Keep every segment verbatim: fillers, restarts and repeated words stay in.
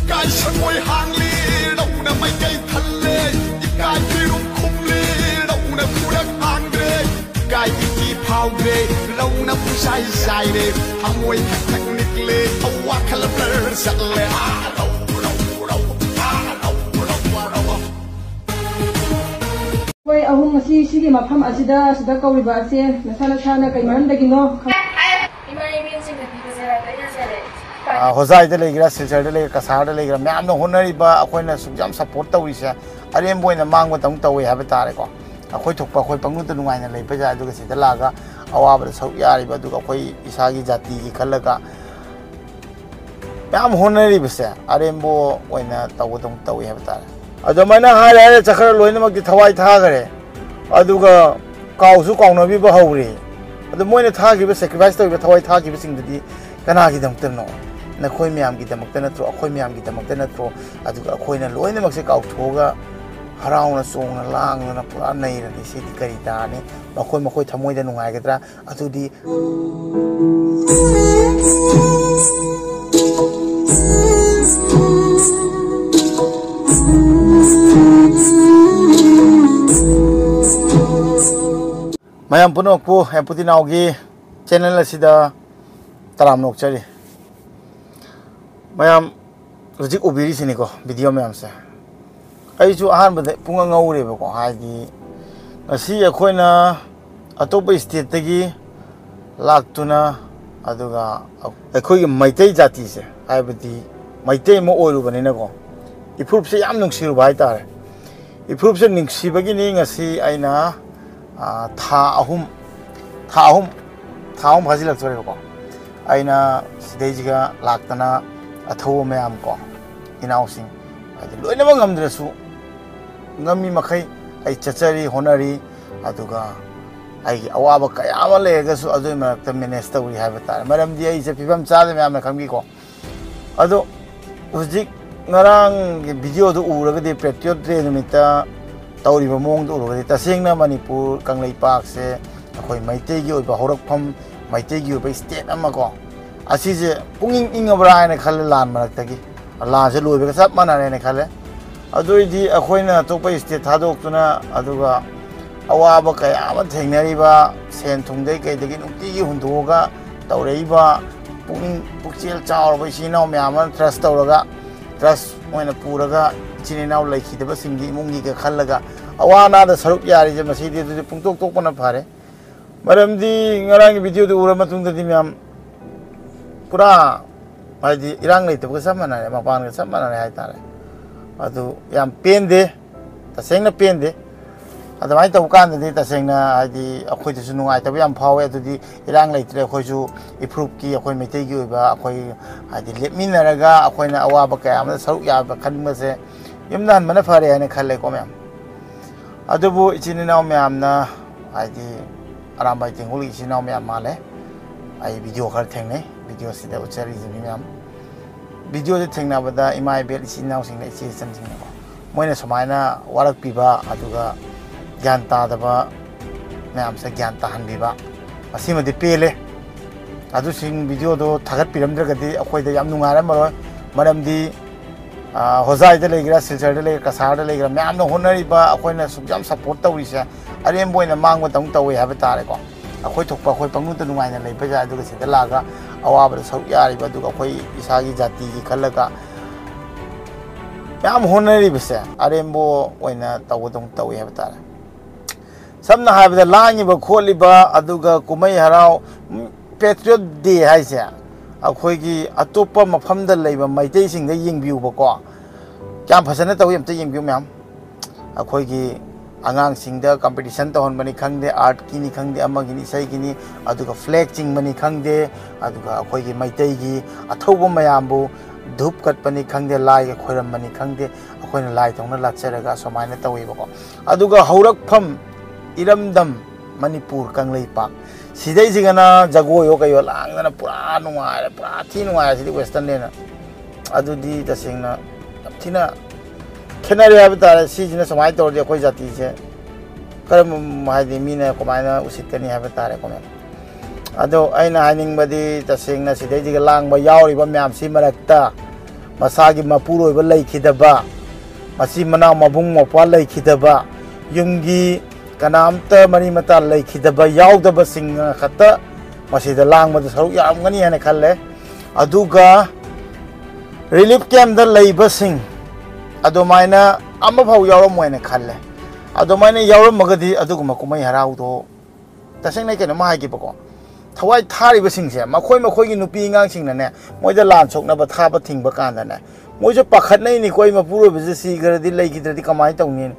ꯏꯀꯥꯏ ꯁꯪꯒꯣꯏ ꯍꯥꯡꯂꯤ, ꯔꯧꯅ ꯃꯥꯏꯀꯩ ꯊꯜꯂꯦ꯫ ꯏꯀꯥꯏ ꯐꯤꯔꯨꯝ ꯈꯨꯝꯂꯤ, ꯔꯧꯅ ꯈꯨꯔꯛ ꯍꯥꯡꯗ꯭ꯔꯦ꯫ ꯏꯀꯥꯏ ꯏꯊꯤ ꯐꯥꯎꯗ꯭ꯔꯦ, ꯔꯧꯅ ꯄꯨꯡꯆꯥꯏ ꯆꯥꯏꯔꯦ꯫ ꯍꯪꯉꯣꯏ ꯊꯛ ꯊꯛ ꯅꯤꯛꯂꯦ, ꯋꯥꯈꯜ ꯕ꯭ꯂꯔ ꯆꯠꯂꯦ꯫ ꯑꯥ, ꯔꯧ, ꯔꯧ, ꯔꯧ, ꯑꯥ, ꯔꯧ, ꯔꯧ, ꯔꯧ꯫ ꯑꯩꯈꯣꯏ ꯑꯍꯨꯝ ꯉꯁꯤ ꯁꯤꯒꯤ ꯃꯐꯝ ꯑꯁꯤꯗ, ꯁꯤꯗ ꯀꯧꯔꯤꯕ ꯑꯁꯦ ꯅꯁꯥ ꯅꯁꯥꯅ ꯀꯩ ꯃꯔꯝꯗꯒꯤꯅꯣ ꯈꯪ- ꯏꯃꯥ ꯏꯕꯦꯟꯁꯤꯡꯅ ꯄꯤꯕꯁꯦ ꯂꯥꯏꯕꯛ ꯌꯥꯖꯔꯦ꯫ ꯑ, ꯍꯣꯖꯥꯏꯗ ꯂꯩꯒꯦꯔꯥ, ꯁꯤꯜꯆꯔꯗ ꯂꯩꯒꯦꯔꯥ, ꯀꯁꯥꯔꯗ ꯂꯩꯒꯦꯔꯥ, ꯃꯌꯥꯝꯅ ꯍꯣꯠꯅꯔꯤꯕ, ꯑꯩꯈꯣꯏꯅ ꯁꯨꯛ ꯌꯥꯝ ꯁꯞꯄꯣꯔꯠ ꯇꯧꯔꯤꯁꯦ, ꯑꯔꯦꯝꯕ ꯑꯣꯏꯅ ꯃꯥꯡꯕꯗꯧꯅ ꯇꯧꯋꯦ ꯍꯥꯏꯕ ꯇꯥꯔꯦꯀꯣ꯫ ꯑꯩꯈꯣꯏ ꯊꯣꯛꯄ ꯑꯩꯈꯣꯏ ꯄꯪꯅꯨꯡꯗ ꯅꯨꯡꯉꯥꯏꯅ ꯂꯩꯕ ꯌꯥꯏ, ꯑꯗꯨꯒ ꯁꯤꯗ ꯂꯥꯛꯑꯒ ꯑꯋꯥꯕꯗ ꯁꯔꯨꯛ ꯌꯥꯔꯤꯕ, ꯑꯗꯨꯒ ꯑꯩꯈꯣꯏ ꯏꯁꯥꯒꯤ ꯖꯥꯇꯤꯒꯤ ꯈꯜꯂꯒ ꯃꯌꯥꯝ ꯍꯣꯠꯅꯔꯤꯕꯁꯦ ꯑꯔꯦꯝꯕ ꯑꯣꯏꯅ ꯇꯧꯕꯗꯧꯅ ꯇꯧꯋꯤ ꯍꯥꯏꯕ ꯇꯥꯔꯦ꯫ ꯑꯗꯨꯃꯥꯏꯅ ꯍꯥꯏꯔꯦ ꯍꯥꯏꯔꯦ ꯆꯠꯈ꯭ꯔ ꯂꯣꯏꯅꯃꯛꯇꯤ ꯊꯋꯥꯏ ꯊꯥꯈ꯭ꯔꯦ, ꯑꯗꯨꯒ ꯀꯥꯎꯁꯨ ꯀꯥꯎꯅꯕꯤꯕ ꯍꯧꯔꯦ꯫ ꯑꯗꯨ ꯃꯣꯏꯅ ꯊꯥꯈꯤꯕ, ꯁꯦꯀ꯭ꯔꯤꯐꯥꯏꯁ ꯇꯧꯔꯤꯕ ꯊꯋꯥꯏ ꯊꯥꯈꯤꯕꯁꯤꯡꯗꯨꯗꯤ ꯀꯅꯥꯒꯤꯗꯃꯛꯇꯅꯣ? ꯅꯈꯣꯏ ꯃꯌꯥꯝꯒꯤꯗꯃꯛꯇ ꯅꯠꯇ꯭ꯔꯣ? ꯑꯩꯈꯣꯏ ꯃꯌꯥꯝꯒꯤꯗꯃꯛꯇ ꯅꯠꯇ꯭ꯔꯣ? ꯑꯗꯨꯒ ꯑꯩꯈꯣꯏꯅ ꯂꯣꯏꯅꯃꯛꯁꯦ ꯀꯥꯎꯊꯣꯛꯑꯒ ꯍꯔꯥꯎꯅ ꯆꯣꯡꯅ ꯂꯥꯡꯗꯅ ꯄꯨꯔꯥ ꯅꯩꯔꯗꯤ ꯁꯤꯗꯤ ꯀꯔꯤ ꯇꯥꯔꯅꯤ? ꯃꯈꯣꯏ ꯃꯈꯣꯏ ꯊꯃꯣꯏꯗ ꯅꯨꯡꯉꯥꯏꯒꯗ꯭ꯔꯥ? ꯑꯗꯨꯗꯤ ꯃꯌꯥꯝ ꯄꯨꯝꯅꯃꯛꯄꯨ ꯑꯦꯝꯄꯨꯇꯤ ꯅꯥꯎꯒꯤ ꯆꯦꯅꯦꯜ ꯑꯁꯤꯗ ꯇꯔꯥꯝꯅ ꯑꯣꯛꯆꯔꯤ꯫ ꯃꯌꯥꯝ ꯍꯧꯖꯤꯛ ꯎꯕꯤꯔꯤꯁꯤꯅꯤꯀꯣ ꯚꯤꯗꯤꯑꯣ ꯃꯌꯥꯝꯁꯦ꯫ ꯑꯩꯁꯨ ꯑꯍꯥꯟꯕꯗ ꯄꯨꯡꯉ ꯉꯧꯔꯦꯕꯀꯣ, ꯍꯥꯏꯗꯤ ꯉꯁꯤ ꯑꯩꯈꯣꯏꯅ ꯑꯇꯣꯞꯄ ꯏꯁꯇꯦꯠꯇꯒꯤ ꯂꯥꯛꯇꯨꯅ, ꯑꯗꯨꯒ ꯑꯩꯈꯣꯏꯒꯤ ꯃꯩꯇꯩ ꯖꯥꯇꯤꯁꯦ, ꯍꯥꯏꯕꯗꯤ ꯃꯩꯇꯩ ꯑꯃ ꯑꯣꯏꯔꯨꯕꯅꯤꯅꯀꯣ, ꯏꯐꯨꯔꯨꯞꯁꯦ ꯌꯥꯝ ꯅꯨꯡꯁꯤꯔꯨꯕ ꯍꯥꯏꯇꯥꯔꯦ꯫ ꯏꯐꯨꯔꯨꯞꯁꯦ ꯅꯨꯡꯁꯤꯕꯒꯤꯅꯤ ꯉꯁꯤ ꯑꯩꯅ, ꯑ, ꯊꯥ ꯑꯍꯨꯝ, ꯊꯥ ꯑꯍꯨꯝ, ꯊꯥ ꯑꯍꯨꯝ ꯐꯥꯖꯤꯜꯂꯛꯇꯣꯔꯦꯕꯀꯣ꯫ ꯑꯩꯅ ꯁꯤꯗꯩꯁꯤꯒ ꯂꯥꯛꯇꯅ ꯑꯊꯧꯕ ꯃꯌꯥꯝ ꯀꯣ, ꯏꯅꯥꯎꯁꯤꯡ, ꯍꯥꯏꯗꯤ ꯂꯣꯏꯅꯃꯛ ꯉꯝꯗ꯭ꯔꯁꯨ, ꯉꯝꯃꯤ ꯃꯈꯩ ꯑꯩ ꯆꯠꯆꯔꯤ, ꯍꯣꯠꯅꯔꯤ꯫ ꯑꯗꯨꯒ ꯑꯩꯒꯤ ꯑꯋꯥꯕ ꯀꯌꯥ ꯑꯃ ꯂꯩꯔꯒꯁꯨ ꯑꯗꯨꯒꯤ ꯃꯔꯛꯇ ꯃꯦꯅꯦꯖ ꯇꯧꯔꯤ ꯍꯥꯏꯕ ꯇꯥꯔꯦ꯫ ꯃꯔꯝꯗꯤ ꯑꯩꯁꯦ ꯐꯤꯕꯝ ꯆꯥꯗ ꯃꯌꯥꯝꯅ ꯈꯪꯕꯤꯀꯣ꯫ ꯑꯗꯣ ꯍꯧꯖꯤꯛ ꯉꯔꯥꯡꯒꯤ ꯚꯤꯗꯤꯑꯣꯗꯨ ꯎꯔꯒꯗꯤ, ꯄꯦꯇ꯭ꯔꯤꯌꯣꯠ ꯗꯦ ꯅꯨꯃꯤꯠꯇ ꯇꯧꯔꯤꯕ ꯃꯑꯣꯡꯗꯨ ꯎꯔꯒꯗꯤ, ꯇꯁꯦꯡꯅ ꯃꯅꯤꯄꯨꯔ ꯀꯪꯂꯩꯄꯥꯛꯁꯦ ꯑꯩꯈꯣꯏ ꯃꯩꯇꯩꯒꯤ ꯑꯣꯏꯕ ꯍꯧꯔꯛꯐꯝ, ꯃꯩꯇꯩꯒꯤ ꯑꯣꯏꯕ ꯁ꯭ꯇꯦꯠ ꯑꯃ ꯀꯣ, ꯑꯁꯤꯁꯦ ꯄꯨꯡꯏꯪ ꯏꯪꯉꯕ꯭ꯔꯥ ꯍꯥꯏꯅ ꯈꯜꯂꯦ꯫ ꯂꯥꯟ ꯃꯔꯛꯇꯒꯤ, ꯂꯥꯟꯁꯦ ꯂꯣꯏꯕꯒ ꯆꯞ ꯃꯥꯟꯅꯔꯦꯅ ꯈꯜꯂꯦ꯫ ꯑꯗꯨ ꯑꯣꯏꯗꯤ ꯑꯩꯈꯣꯏꯅ ꯑꯇꯣꯞꯄ ꯁ꯭ꯇꯦꯠ ꯊꯥꯗꯣꯛꯇꯨꯅ, ꯑꯗꯨꯒ ꯑꯋꯥꯕ ꯀꯌꯥ ꯑꯃ ꯊꯦꯡꯅꯔꯤꯕ, ꯁꯦꯟ ꯊꯨꯝꯗꯩ ꯀꯩꯗꯒꯤ ꯅꯨꯡꯇꯤꯒꯤ ꯍꯨꯟꯗꯣꯛꯑꯒ ꯇꯧꯔꯛꯏꯕ, ꯄꯨꯛꯅꯤꯡ ꯄꯨꯛꯆꯦꯜ ꯆꯥꯎꯔꯕ ꯏꯆꯤꯜ ꯏꯅꯥꯎ ꯃꯌꯥꯝ ꯑꯃ ꯇ꯭ꯔꯁ ꯇꯧꯔꯒ, ꯇ꯭ꯔꯁ ꯑꯣꯏꯅ ꯄꯨꯔꯒ, ꯏꯆꯤꯜ ꯏꯅꯥꯎ ꯂꯩꯈꯤꯗꯕꯁꯤꯡꯒꯤ ꯏꯃꯨꯡꯒꯤꯒ ꯈꯜꯂꯒ ꯑꯋꯥ ꯑꯅꯥꯗ ꯁꯔꯨꯛ ꯌꯥꯔꯤꯁꯦ, ꯃꯁꯤꯗꯤ ꯑꯗꯨꯗꯤ ꯄꯨꯡꯇꯣꯛ ꯇꯣꯛꯄꯅ ꯐꯔꯦ꯫ ꯃꯔꯝꯗꯤ ꯉꯔꯥꯡꯒꯤ ꯚꯤꯗꯤꯑꯣꯗꯨ ꯎꯔ ꯃꯇꯨꯡꯗꯗꯤ ꯃꯌꯥꯝ ꯄꯨꯔꯥ, ꯍꯥꯏꯗꯤ, ꯏꯔꯥꯡ ꯂꯩꯇꯕꯒ ꯆꯞ ꯃꯥꯟꯅꯔꯦ, ꯃꯄꯥꯟꯒ ꯆꯞ ꯃꯥꯟꯅꯔꯦ ꯍꯥꯏꯇꯥꯔꯦ꯫ ꯑꯗꯨ ꯌꯥꯝ ꯄꯦꯟꯗꯦ, ꯇꯁꯦꯡꯅ ꯄꯦꯟꯗꯦ꯫ ꯑꯗꯨꯃꯥꯏꯅ ꯇꯧꯕ ꯀꯥꯟꯗꯗꯤ ꯇꯁꯦꯡꯅ, ꯍꯥꯏꯗꯤ, ꯑꯩꯈꯣꯏꯗꯁꯨ ꯅꯨꯡꯉꯥꯏꯇꯕ ꯌꯥꯝ ꯐꯥꯎꯋꯦ꯫ ꯑꯗꯨꯗꯤ ꯏꯔꯥꯡ ꯂꯩꯇ꯭ꯔꯦ, ꯑꯩꯈꯣꯏꯁꯨ ꯏꯐ꯭ꯔꯨꯞꯀꯤ, ꯑꯩꯈꯣꯏ ꯃꯩꯇꯩꯒꯤ ꯑꯣꯏꯕ, ꯑꯩꯈꯣꯏ, ꯍꯥꯏꯗꯤ, ꯂꯦꯞꯃꯤꯟꯅꯔꯒ ꯑꯩꯈꯣꯏꯅ ꯑꯋꯥꯕ ꯀꯌꯥ ꯑꯃꯗ ꯁꯔꯨꯛ ꯌꯥꯕ ꯈꯟꯕꯁꯦ ꯌꯨꯝꯗ ꯍꯟꯕꯅ ꯐꯔꯦ ꯍꯥꯏꯅ ꯈꯜꯂꯦꯀꯣ ꯃꯌꯥꯝ꯫ ꯑꯗꯨꯕꯨ ꯏꯆꯤꯟ ꯏꯅꯥꯎ ꯃꯌꯥꯝꯅ, ꯍꯥꯏꯗꯤ, ꯑꯔꯥꯝꯕꯥꯏ ꯇꯦꯡꯒꯣꯜꯒꯤ ꯏꯆꯤꯟ ꯏꯅꯥꯎ ꯃꯌꯥꯝ ꯃꯥꯜꯂꯦ꯫ ꯑꯩ ꯚꯤꯗꯤꯑꯣ ꯈꯔ ꯊꯦꯡꯅꯩ, ꯚꯤꯗꯤꯑꯣꯁꯤꯗ ꯎꯠꯆꯔꯤꯁꯤꯅꯤ ꯃꯌꯥꯝ꯫ ꯚꯤꯗꯤꯑꯣꯁꯦ ꯊꯦꯡꯅꯕꯗ ꯏꯃꯥ ꯏꯕꯦꯜ, ꯏꯆꯤꯟ ꯏꯅꯥꯎꯁꯤꯡꯅ, ꯏꯆꯦ ꯏꯆꯟꯁꯤꯡꯅꯀꯣ, ꯃꯣꯏꯅ ꯁꯨꯃꯥꯏꯅ ꯋꯥꯔꯛꯄꯤꯕ, ꯑꯗꯨꯒ ꯒ꯭ꯌꯥꯟ ꯇꯥꯗꯕ ꯃꯌꯥꯝꯁꯦ ꯒ꯭ꯌꯥꯟ ꯇꯥꯍꯟꯕꯤꯕ, ꯑꯁꯤꯃꯗꯤ ꯄꯦꯜꯂꯦ꯫ ꯑꯗꯨꯁꯤꯡ ꯚꯤꯗꯤꯑꯣꯗꯣ ꯊꯥꯒꯠꯄꯤꯔꯝꯗ꯭ꯔꯒꯗꯤ ꯑꯩꯈꯣꯏꯗ ꯌꯥꯝ ꯅꯨꯡꯉꯥꯏꯔꯝꯃꯔꯣꯏ꯫ ꯃꯔꯝꯗꯤ, ꯑ, ꯍꯣꯖꯥꯏꯗ ꯂꯩꯒꯦꯔꯥ, ꯁꯤꯜꯆꯔꯗ ꯂꯩꯒꯦꯔꯥ, ꯀꯁꯥꯔꯗ ꯂꯩꯒꯦꯔꯥ, ꯃꯌꯥꯝꯅ ꯍꯣꯠꯅꯔꯤꯕ, ꯑꯩꯈꯣꯏꯅ ꯁꯨꯛ ꯌꯥꯝ ꯁꯞꯄꯣꯔꯠ ꯇꯧꯔꯤꯁꯦ, ꯑꯔꯦꯝꯕ ꯑꯣꯏꯅ ꯃꯥꯡꯕꯗꯧꯅ ꯇꯧꯋꯦ ꯍꯥꯏꯕ ꯇꯥꯔꯦꯀꯣ꯫ ꯑꯩꯈꯣꯏ ꯊꯣꯛꯄ ꯑꯩꯈꯣꯏ ꯄꯪꯅꯨꯡꯇ ꯅꯨꯡꯉꯥꯏꯅ ꯂꯩꯕ ꯌꯥꯏ, ꯑꯗꯨꯒ ꯁꯤꯗ ꯂꯥꯛꯑꯒ ꯑꯋꯥꯕꯗ ꯁꯔꯨꯛ ꯌꯥꯔꯤꯕ, ꯑꯗꯨꯒ ꯑꯩꯈꯣꯏ ꯏꯁꯥꯒꯤ ꯖꯥꯇꯤꯒꯤ ꯈꯜꯂꯒ ꯃꯌꯥꯝ ꯍꯣꯠꯅꯔꯤꯕꯁꯦ ꯑꯔꯦꯝꯕ ꯑꯣꯏꯅ ꯇꯧꯕꯗꯧꯅ ꯇꯧꯋꯤ ꯍꯥꯏꯕ ꯇꯥꯔꯦ꯫ ꯁꯝꯅ ꯍꯥꯏꯔꯕꯗ, ꯂꯥꯡꯉꯤꯕ ꯈꯣꯠꯂꯤꯕ, ꯑꯗꯨꯒ ꯀꯨꯝꯍꯩ ꯍꯔꯥꯎ, ꯎꯝ, ꯄꯦꯇ꯭ꯔꯤꯌꯣꯠ ꯗꯦ ꯍꯥꯏꯁꯦ ꯑꯩꯈꯣꯏꯒꯤ ꯑꯇꯣꯞꯄ ꯃꯐꯝꯗ ꯂꯩꯕ ꯃꯩꯇꯩꯁꯤꯡꯗ ꯌꯦꯡꯕꯤꯌꯨꯕꯀꯣ, ꯀꯌꯥꯝ ꯐꯖꯅ ꯇꯧꯏ ꯑꯝꯇ ꯌꯦꯡꯕꯤꯌꯨ ꯃꯌꯥꯝ꯫ ꯑꯩꯈꯣꯏꯒꯤ ꯑꯉꯥꯡꯁꯤꯡꯗ ꯀꯝꯄꯤꯇꯤꯁꯟ ꯇꯧꯍꯟꯕꯅꯤ ꯈꯪꯗꯦ, ꯑꯥꯔꯠꯀꯤꯅꯤ ꯈꯪꯗꯦ, ꯑꯃꯒꯤꯅꯤ, ꯏꯁꯩꯒꯤꯅꯤ, ꯑꯗꯨꯒ ꯐ꯭ꯂꯦꯒ ꯆꯤꯡꯕꯅꯤ ꯈꯪꯗꯦ, ꯑꯗꯨꯒ ꯑꯩꯈꯣꯏꯒꯤ ꯃꯩꯇꯩꯒꯤ ꯑꯊꯧꯕ ꯃꯌꯥꯝꯕꯨ ꯙꯨꯞ ꯀꯠꯄꯅꯤ ꯈꯪꯗꯦ, ꯂꯥꯏꯒ ꯈꯣꯏꯔꯝꯕꯅꯤ ꯈꯪꯗꯦ, ꯑꯩꯈꯣꯏꯅ ꯂꯥꯏ ꯇꯧꯅ ꯂꯥꯠꯆꯔꯒ ꯑꯁꯨꯃꯥꯏꯅ ꯇꯧꯋꯦꯕꯀꯣ꯫ ꯑꯗꯨꯒ ꯍꯧꯔꯛꯐꯝ ꯏꯔꯝꯗꯝ ꯃꯅꯤꯄꯨꯔ ꯀꯪꯂꯩꯄꯥꯛ, ꯁꯤꯗꯩꯁꯤꯒꯅ ꯖꯒꯣꯏꯌꯣ ꯀꯩꯌꯣ ꯂꯥꯡꯗꯅ ꯄꯨꯔꯥ ꯅꯨꯡꯉꯥꯏꯔꯦ, ꯄꯨꯔꯥ ꯊꯤ ꯅꯨꯡꯉꯥꯏꯔꯦ꯫ ꯁꯤꯗꯤ westernꯅꯦꯅ꯫ ꯑꯗꯨꯗꯤ ꯇꯁꯦꯡꯅ ꯌꯥꯝ ꯊꯤꯅ ꯈꯦꯠꯅꯔꯦ ꯍꯥꯏꯕ ꯇꯥꯔꯦ꯫ ꯁꯤꯁꯤꯅ ꯁꯨꯃꯥꯏꯅ ꯇꯧꯔꯗꯤ ꯑꯩꯈꯣꯏ ꯖꯥꯇꯤꯁꯦ ꯀꯔꯝꯕ, ꯍꯥꯏꯗꯤ, ꯃꯤꯅ ꯀꯃꯥꯏꯅ ꯎꯁꯤꯠꯀꯅꯤ ꯍꯥꯏꯕ ꯇꯥꯔꯦꯀꯣ, ꯃꯦꯝ? ꯑꯗꯣ ꯑꯩꯅ ꯍꯥꯏꯅꯤꯡꯕꯗꯤ, ꯇꯁꯦꯡꯅ ꯁꯤꯗꯩꯁꯤꯒ ꯂꯥꯡꯕ ꯌꯥꯎꯔꯤꯕ ꯃꯌꯥꯝꯁꯤ ꯃꯔꯛꯇ ꯃꯁꯥꯒꯤ ꯃꯄꯨꯔꯣꯏꯕ ꯂꯩꯈꯤꯗꯕ, ꯃꯆꯤꯟ ꯃꯅꯥꯎ ꯃꯕꯨꯡ ꯃꯧꯄ꯭ꯋꯥ ꯂꯩꯈꯤꯗꯕ, ꯌꯨꯝꯒꯤ ꯀꯅꯥꯝꯇ ꯃꯔꯤ ꯃꯇꯥ ꯂꯩꯈꯤꯗꯕ, ꯌꯥꯎꯗꯕꯁꯤꯡ ꯈꯛꯇ ꯃꯁꯤꯗ ꯂꯥꯡꯕꯗ ꯁꯔꯨꯛ ꯌꯥꯔꯝꯒꯅꯤ ꯍꯥꯏꯅ ꯈꯜꯂꯦ꯫ ꯑꯗꯨꯒ relief campꯇ ꯂꯩꯕꯁꯤꯡ ꯑꯗꯨꯃꯥꯏꯅ ꯑꯃꯐꯥꯎ ꯌꯥꯎꯔꯝꯃꯣꯏ ꯍꯥꯏꯅ ꯈꯜꯂꯦ꯫ ꯑꯗꯨꯃꯥꯏꯅ ꯌꯥꯎꯔꯝꯃꯒꯗꯤ ꯑꯗꯨꯒꯨꯝꯕ ꯀꯨꯝꯍꯩ ꯍꯔꯥꯎꯗꯣ, ꯇꯁꯦꯡꯅ ꯑꯩ ꯀꯩꯅꯣꯝꯃ ꯍꯥꯏꯒꯦꯕꯀꯣ, ꯊꯋꯥꯏ ꯊꯥꯔꯤꯕꯁꯤꯡꯁꯦ, ꯃꯈꯣꯏ ꯃꯈꯣꯏꯒꯤ ꯅꯨꯄꯤ ꯑꯉꯥꯡꯁꯤꯡꯅꯅꯦ, ꯃꯣꯏꯗ ꯂꯥꯟ ꯁꯣꯛꯅꯕ ꯊꯥꯕ ꯊꯤꯡꯕ ꯀꯥꯟꯗꯅꯦ, ꯃꯣꯏꯁꯨ ꯄꯥꯈꯠꯅꯩꯅꯤꯀꯣ, "ꯑꯩ ꯃꯄꯨꯔꯣꯏꯕꯁꯦ ꯁꯤꯈ꯭ꯔꯗꯤ, ꯂꯩꯈꯤꯗ꯭ꯔꯗꯤ ꯀꯃꯥꯏꯅ ꯇꯧꯅꯤ?"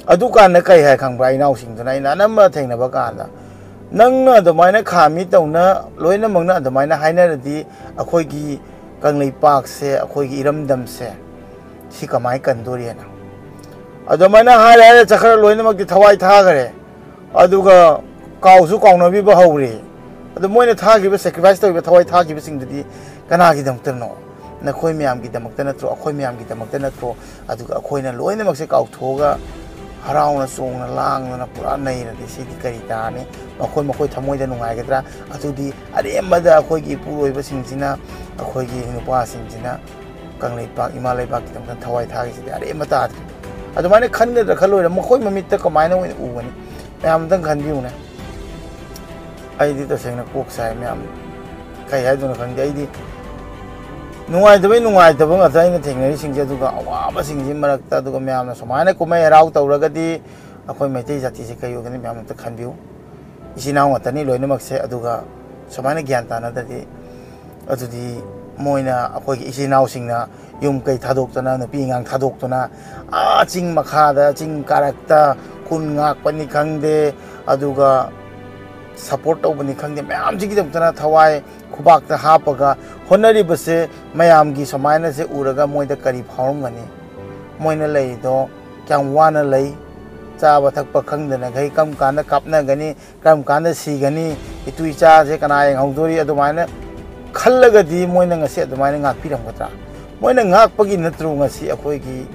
ꯑꯗꯨꯀꯥꯟꯗ ꯀꯩ ꯍꯥꯏ ꯈꯪꯕ꯭ꯔꯥ? ꯏꯅꯥꯎꯁꯤꯡꯗꯨꯅ, ꯑꯩꯅ ꯑꯅꯝꯕ ꯊꯦꯡꯅꯕ ꯀꯥꯟꯗ, "ꯅꯪꯅ ꯑꯗꯨꯃꯥꯏꯅ ꯈꯥꯃꯤ ꯇꯧꯅ ꯂꯣꯏꯅꯃꯛꯅ ꯑꯗꯨꯃꯥꯏꯅ ꯍꯥꯏꯅꯔꯗꯤ, ꯑꯩꯈꯣꯏꯒꯤ ꯀꯪꯂꯩꯄꯥꯛꯁꯦ, ꯑꯩꯈꯣꯏꯒꯤ ꯏꯔꯝꯗꯝꯁꯦ, ꯁꯤ ꯀꯃꯥꯏꯅ ꯀꯟꯗꯣꯔꯤꯅ?" ꯑꯗꯨꯃꯥꯏꯅ ꯍꯥꯏꯔꯦ ꯍꯥꯏꯔꯦ ꯆꯠꯈ꯭ꯔ ꯂꯣꯏꯅꯃꯛꯇꯤ ꯊꯋꯥꯏ ꯊꯥꯈ꯭ꯔꯦ꯫ ꯑꯗꯨꯒ ꯀꯥꯎꯁꯨ ꯀꯥꯎꯅꯕꯤꯕ ꯍꯧꯔꯦ꯫ ꯑꯗꯨ ꯃꯣꯏꯅ ꯊꯥꯈꯤꯕ, sacrifice ꯇꯧꯔꯤꯕ, ꯊꯋꯥꯏ ꯊꯥꯈꯤꯕꯁꯤꯡꯗꯨꯗꯤ ꯀꯅꯥꯒꯤꯗꯃꯛꯇꯅꯣ? ꯅꯈꯣꯏ ꯃꯌꯥꯝꯒꯤꯗꯃꯛꯇ ꯅꯠꯇ꯭ꯔꯣ? ꯑꯩꯈꯣꯏ ꯃꯌꯥꯝꯒꯤꯗꯃꯛꯇ ꯅꯠꯇ꯭ꯔꯣ? ꯑꯗꯨꯒ ꯑꯩꯈꯣꯏꯅ ꯂꯣꯏꯅꯃꯛꯁꯦ ꯀꯥꯎꯊꯣꯛꯑꯒ ꯍꯔꯥꯎꯅ ꯆꯣꯡꯅ ꯂꯥꯡꯗꯅ ꯄꯨꯔꯥ ꯅꯩꯔꯗꯤ ꯁꯤꯗꯤ ꯀꯔꯤ ꯇꯥꯔꯅꯤ? ꯃꯈꯣꯏ ꯃꯈꯣꯏ ꯊꯃꯣꯏꯗ ꯅꯨꯡꯉꯥꯏꯒꯗ꯭ꯔꯥ? ꯑꯗꯨꯗꯤ ꯑꯔꯦꯝꯕꯗ ꯑꯩꯈꯣꯏꯒꯤ ꯏꯄꯨꯔꯣꯏꯕꯁꯤꯡꯁꯤꯅ, ꯑꯩꯈꯣꯏꯒꯤ ꯅꯨꯄꯥꯁꯤꯡꯁꯤꯅ ꯀꯪꯂꯩꯄꯥꯛ ꯏꯃꯥ ꯂꯩꯕꯥꯛꯀꯤꯗꯃꯛꯇ ꯊꯋꯥꯏ ꯊꯥꯈꯤꯁꯤꯗꯤ ꯑꯔꯦꯝꯕ ꯇꯥꯗ꯭ꯔꯦ꯫ ꯑꯗꯨꯃꯥꯏꯅ ꯈꯟꯒꯗ꯭ꯔꯥ ꯈꯜꯂꯣꯏꯔꯥ, ꯃꯈꯣꯏ ꯃꯃꯤꯠꯇ ꯀꯃꯥꯏꯅ ꯑꯣꯏꯅ ꯎꯒꯅꯤ? ꯃꯌꯥꯝ ꯑꯝꯇꯪ ꯈꯟꯕꯤꯌꯨꯅꯦ꯫ ꯑꯩꯗꯤ ꯇꯁꯦꯡꯅ ꯀꯣꯛ ꯁꯥꯏ ꯃꯌꯥꯝ꯫ ꯀꯩ ꯍꯥꯏꯗꯣꯏꯅꯣ ꯈꯪꯗꯦ꯫ ꯑꯩꯗꯤ ꯅꯨꯡꯉꯥꯏꯇꯕꯩ ꯅꯨꯡꯉꯥꯏꯇꯕ ꯉꯥꯛꯇ ꯑꯩꯅ ꯊꯦꯡꯅꯔꯤꯁꯤꯡꯁꯦ, ꯑꯗꯨꯒ ꯑꯋꯥꯕꯁꯤꯡꯁꯤ ꯃꯔꯛꯇ, ꯑꯗꯨꯒ ꯃꯌꯥꯝꯅ ꯁꯨꯃꯥꯏꯅ ꯀꯨꯝꯍꯩ ꯍꯔꯥꯎ ꯇꯧꯔꯒꯗꯤ ꯑꯩꯈꯣꯏ ꯃꯩꯇꯩ ꯖꯥꯇꯤꯁꯦ ꯀꯩ ꯑꯣꯏꯒꯅꯤ? ꯃꯌꯥꯝ ꯑꯝꯇ ꯈꯟꯕꯤꯌꯨ꯫ ꯏꯆꯤꯟ ꯏꯅꯥꯎ ꯉꯥꯛꯇꯅꯤ ꯂꯣꯏꯅꯃꯛꯁꯦ, ꯑꯗꯨꯒ ꯁꯨꯃꯥꯏꯅ ꯒ꯭ꯌꯥꯟ ꯇꯥꯅꯗ꯭ꯔꯗꯤ, ꯑꯗꯨꯗꯤ ꯃꯣꯏꯅ, ꯑꯩꯈꯣꯏꯒꯤ ꯏꯆꯤꯟ ꯏꯅꯥꯎꯁꯤꯡꯅ ꯌꯨꯝ ꯀꯩ ꯊꯥꯗꯣꯛꯇꯅ, ꯅꯨꯄꯤ ꯑꯉꯥꯡ ꯊꯥꯗꯣꯛꯇꯨꯅ, ꯑꯥ ꯆꯤꯡ ꯃꯈꯥꯗ, ꯆꯤꯡ ꯀꯥꯔꯛꯇ ꯈꯨꯟ ꯉꯥꯛꯄꯅꯤ ꯈꯪꯗꯦ, ꯑꯗꯨꯒ ꯁꯄꯣꯔꯠ ꯇꯧꯕꯅꯤ ꯈꯪꯗꯦ, ꯃꯌꯥꯝꯁꯤꯒꯤꯗꯃꯛꯇꯅ ꯊꯋꯥꯏ ꯈꯨꯕꯥꯛꯇ ꯍꯥꯞꯄꯒ ꯍꯣꯠꯅꯔꯤꯕꯁꯦ, ꯃꯌꯥꯝꯒꯤ ꯁꯨꯃꯥꯏꯅꯁꯦ ꯎꯔꯒ ꯃꯣꯏꯗ ꯀꯔꯤ ꯐꯥꯎꯔꯝꯒꯅꯤ? ꯃꯣꯏꯅ ꯂꯩꯔꯤꯗꯣ ꯀꯌꯥꯝ ꯋꯥꯅ ꯂꯩ, ꯆꯥꯕ ꯊꯛꯄ ꯈꯪꯗꯅꯈꯩ ꯀꯔꯝ ꯀꯥꯟꯗ ꯀꯥꯞꯅꯒꯅꯤ, ꯀꯔꯝ ꯀꯥꯟꯗ ꯁꯤꯒꯅꯤ, ꯏꯇꯨ ꯏꯆꯥꯁꯦ ꯀꯅꯥ ꯌꯦꯡꯍꯧꯗꯣꯔꯤ? ꯑꯗꯨꯃꯥꯏꯅ ꯈꯜꯂꯒꯗꯤ ꯃꯣꯏꯅ ꯉꯁꯤ ꯑꯗꯨꯃꯥꯏꯅ ꯉꯥꯛꯄꯤꯔꯝꯒꯗ꯭ꯔꯥ? ꯃꯣꯏꯅ ꯉꯥꯛꯄꯒꯤ ꯅꯠꯇ꯭ꯔꯣ ꯉꯁꯤ ꯑꯩꯈꯣꯏꯒꯤ